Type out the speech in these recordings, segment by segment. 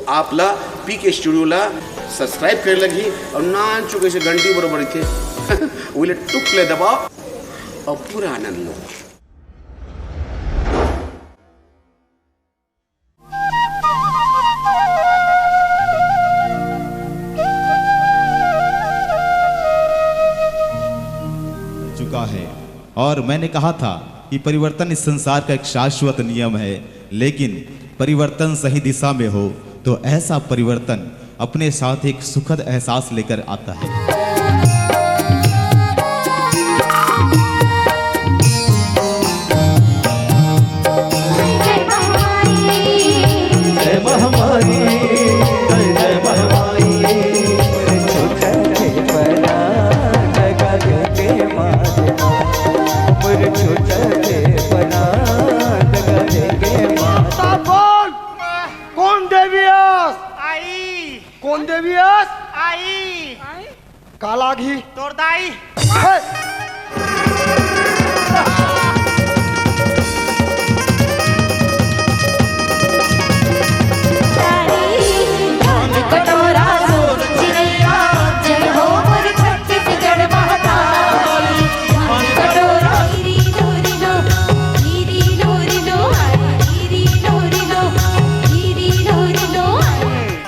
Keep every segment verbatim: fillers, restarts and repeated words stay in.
आप ला पीके स्टूडियो ला सब्सक्राइब करे लगही अउ नानचुक अइसे घंटी बरोबर रहिथे, ओला टुक ले दबाव अउ पूरा आनंद लो। चुका है। और मैंने कहा था कि परिवर्तन इस संसार का एक शाश्वत नियम है, लेकिन परिवर्तन सही दिशा में हो तो ऐसा परिवर्तन अपने साथ एक सुखद एहसास लेकर आता है। जय महामारी, जय जय महामारी। कौन देवी अस? आई। कौन देवी अस? आई। काला घी। तोर दाई। हे!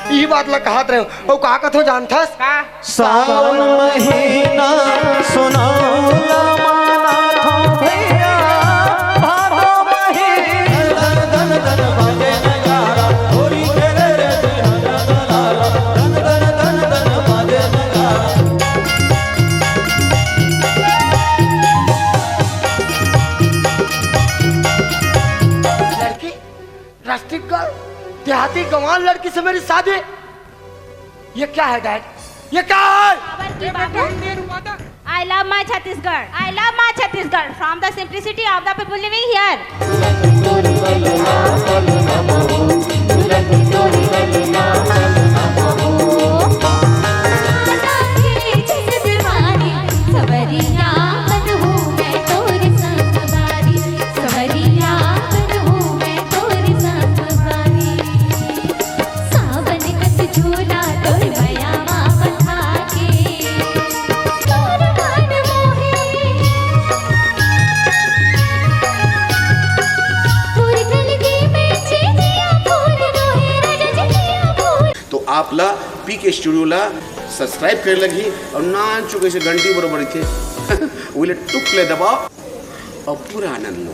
ई बात ला कहत रहे हो, अउ का कथो जानथस? का? सावन महीना सुनावला माना थो भैया, भादो महीना। धन धन धन धन बाजे नगाड़ा, होरी के रे रे धन धन धन धन धन धन धन बाजे नगाड़ा। लड़की, रस्टिक गर्ल, देहाती गंवार लड़की से मेरी शादी। ये क्या है डैड? ये क्या है? पावर की बात है। I love my Chhattisgarh. I love my Chhattisgarh. From the simplicity of the people living here. तो आप ला पीके स्टूडियो ला सब्सक्राइब करे लगही अउ नानचुक अइसे घंटी बरोबर रहिथे, ओला टुक ले दबाव अउ पूरा आनंद लो।